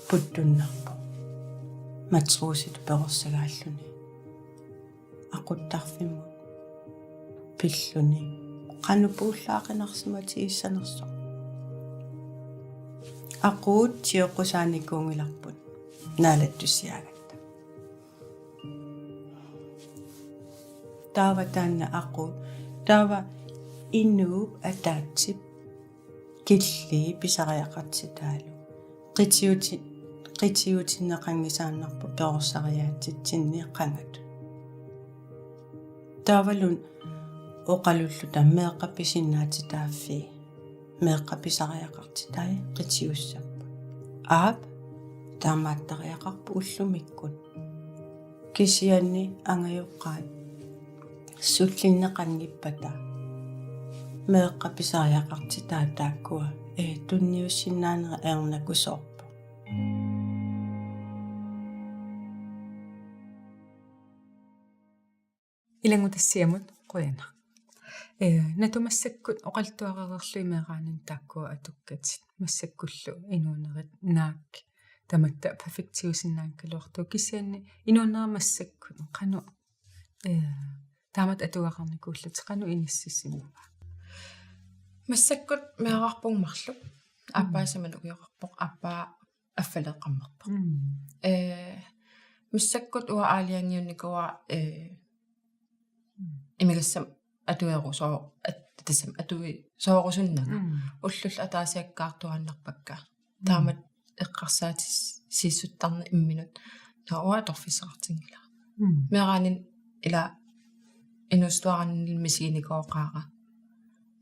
puttunnarpoq. Matrositut perorsagaalluni. Aquttarfimmut pilluni. Qanoq puullaaqinarsimatigissanersoq. Aquut tioqqusaanikuunngilarput. Naalattussiaagatta. Taava taanna aqu-, taava inuup ataatsip killii pisariaqartitaalu. Qitiuti-, qitiutinneqanngisaannarpoq perorsariaatsitsinni qangatut. Taavalu oqalulluta meeqqat pisinnaatitaaffii. Meeqqat pisariaqartitai qitiussapput. Aap, taamaattariaqarpoq ullumikkut. Kisianni angajoqqaat sullinneqanngippata meeqqat pisariaqartitai taakkua, eh, tunniussinnaanerat ajornakusoorpoq. Ilanngutassiamut qujanaq. Eh, Natu, massakkut oqaluttuarereerlugit meeraaninni taakkua atukkatit. Massakkullu inuunerit naak tamatta perfektiusinnaanngikkaluartut, kisianni inuunerit massakkut qanoq, eh, taamatut atugaqarnikuullutik, qanoq inissisimava? Massakkut meerarpunga marluk. Aappaa, mm, sisamanut ukioqarpoq, aappaa affaleeqqammerpoq. Mm. Eh, massakkut uanga aalajangiunnikuuara, eh, mm, imigassamik atuerusoo-, at-, tassami atuisoorusunnanga. Mm. Ullullu ataasiakkaartuaannarpakka. Mm. Taamatut eqqarsaatissiissuttarneq imminut. Taava uanga atorfissaqartinngilara. Mm. Meeraaninni ila inuusuttuaraaninni misiginikooqaara.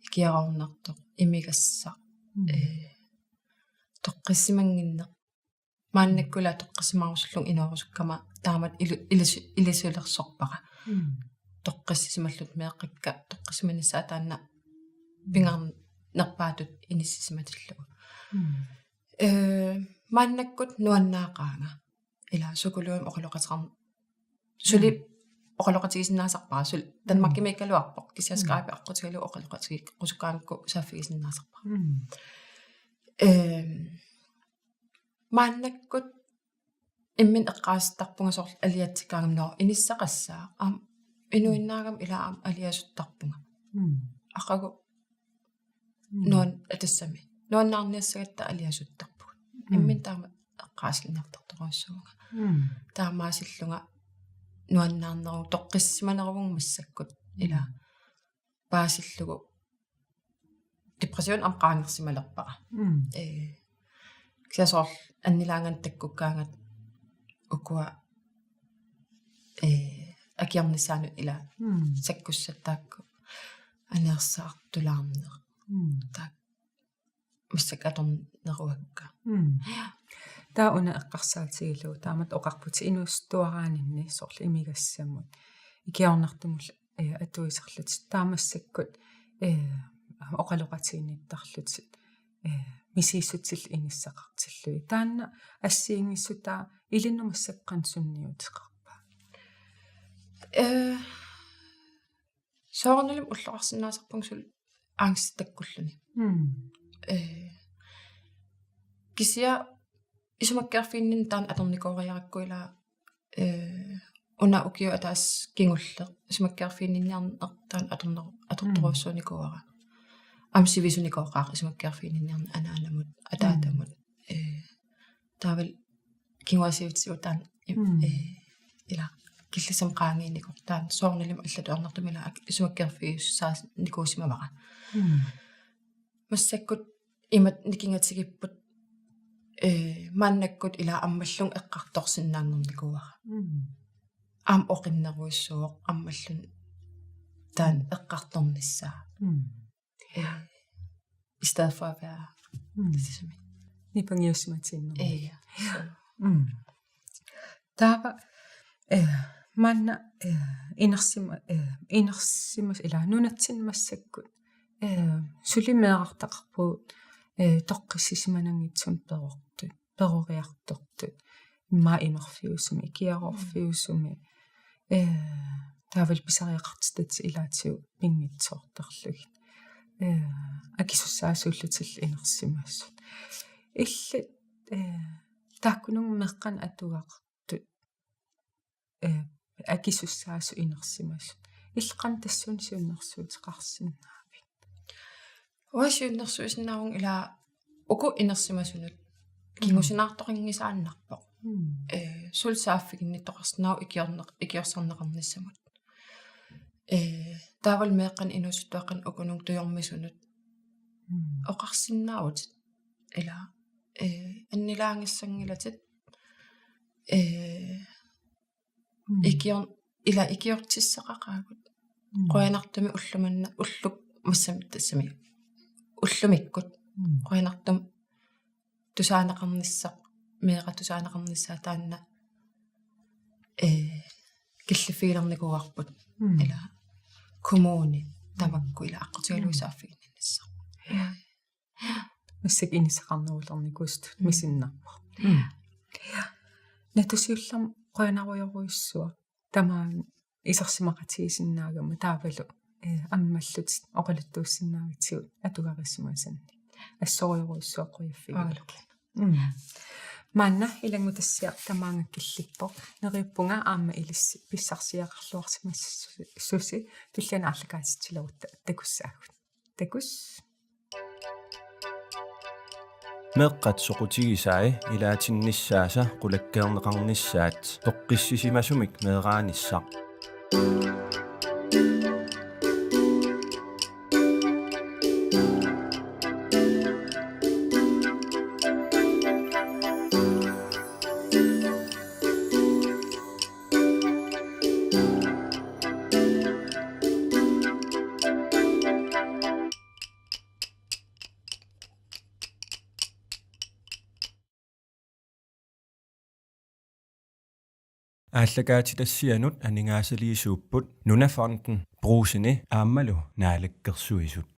Ikiaroornartoq, imigassaq. Mm. Eh, toqqissimannginneq. Maannakkut ila toqqissisimarusullunga inoorusukkama taamatut ilu-, ilis-, ilisulersorpara. Mm. Toqqissisimalluta meeqqakka toqqissisimanissaat taanna pingaarnerpaatut inissisimatillugu. Mm. Ee, maannakkut nuannaaqaanga. Ila psykologimik oqaloqateqarn-, suli Mm. oqaloqatigisinnaasarpara, suli Mm. Danmarkimiikkaluarpoq, kisianni Mm. Skype aqqutigalugu oqaloqatigeqqusukkaangakku saaffigisinnaasarpara. Mm. Ehm, maannakkut imminut eqqaasittarpunga soorlu aliatsikkaangama, nå, inissaqassaaq, aamma inuinnaagama ila aamma aliasuttarpunga. Mm. Aqagu Mm. Nuan-, tassami. Nuannaarniassagatta aliasuttarpugut. Mm. Imminut taama eqqaasinniartartorujussuuvunga. Mm. Taamaasillunga nuannaarneruvoq, toqqissisimaneruvunga massakkut ila Mm. paasillugu. Depression aamma qaangersimalerpara. Mm. Ee, kisianni soorlu annilaangatta takkukkaangata ukua, ee, akiornissaanut ila Mm. sakkussat taakku aneersaartulaarneq. Mm. Taakku massakkut atorneruakka. Mm. Taava una eqqarsaatigalugu taamatut oqarputit inuusuttuaraaninni soorlu imigassamut ikiornartumullu, eh, atuisarlutit. Taava massakkut, eh, oqaloqatiginnittarlutit, eh, misigissutillu inissaqartillugit. Taanna assigiinngissutaa ilinnut massakkut qanoq sunniuteqarpa? Eh, soorunalimi ulloqarsinnaasarpunga suli angsti takkulluni. Mm. Eh, kisianni isumakkeerfiginninneq taanna atornikooriarakku ila, eh, una ukioq ataaseq kingulleq isumakkeerfiginninniarneq taanna atorneru-, atortorujussuunikuuara. Mm. Aamma sivisunikooqaaq isumakkeerfiginninniarneq anaanamut, ataatamut. Mm. Eh, taavalu kinguaassiuutitigut taanna im-, Mm. eh, ila killissamut qaangiinnikoq taanna soorunalimi allatut ajornartumik ila ak-, isumakkeerfigisussaanikuusimavara. Mm. Massakkut imatut nikingatigiipput, eh, maannakkut ila ammallunga eqqartorsinnaanngornikuuara. Mm. Aamma oqinnerujussuuvoq ammallunga taanna Mm. eqqartornissaa. Mm. Eh, i stedet for at være Mm. ligesom. Nipangiussimatiinnarmik. Eh, ja. Mm. Taava, eh, maanna, eh, inersima-, eh, inersimas-, ila nunatsinni massakkut, eh, suli meerartaqarpugut, eh, toqqissisimananngitsumik perortut, peroriartortut, immaqa imerfiusumi, ikiaroorfiusumi, eh, taavalu pisariaqartitatit ilaatigut pinngitsoortarlugit. Eh, akisussaasuullutillu inersimasut. Illit, eh, taakkununnga meeqqanik atugaqartut, eh, akisussaasut inersimasut. Illit qanoq tassuuna siunnersuuteqarsinnaavit? Uanga siunnersuisinnaavunga ila uku inersimasunut Mm. kingusinaartoqanngisaannarpoq. Mm. Eh, suli saaffiginnittoqarsinnaavoq ikiorneq-, ikiorsaarneqarnissamut. Eh, taavalu meeqqanik inuusuttuaqqanik ukununnga tujormisunut Mm. oqarsinnaavutit ila, eh, annilaagissanngillat, eh, Mm. ikior-, ila ikiortissaqaqaagut. Mm. Qujanartumik ulloq manna, ullukkut massakkut tassami. Ullumikkut. Mm. Qujanartumik tusaaneqarnissaq, meeraq tusaaneqarnissaa taanna, eh, killiffigilernikuuarput. Mm. Ila kommuni tamakku ila aqqutigalugu Mm. saaffiginninnissaq. Massakkut inissaqarnerulernikuusutut Mm. misinnarpoq. Mm. Natua siullermik qujanarujorujussuaq. Tamaanga isersimaqatigisinnaagama taavalu, eh, ammallutit oqaluttuussinnaagatsigu atugarisimasannik. Assorujorujussuaq qujaffigalugu. Okay. Mm. Maanna ilanngutassiaq tamaanga killippoq. Neriuppunga aamma ilissi pissarsiaqarluarsimassusi, tulliani aallakaatitsilerutta takussaagut. Takuss. Meeqqat soqutigisai ilaatinnissaasa qulakkeerneqarnissaat toqqissisimasumik meeraanissaq. Aallakaatitassianut aningaasaliisuupput Nunafonden, Brugseni aammalu Naalakkersuisut.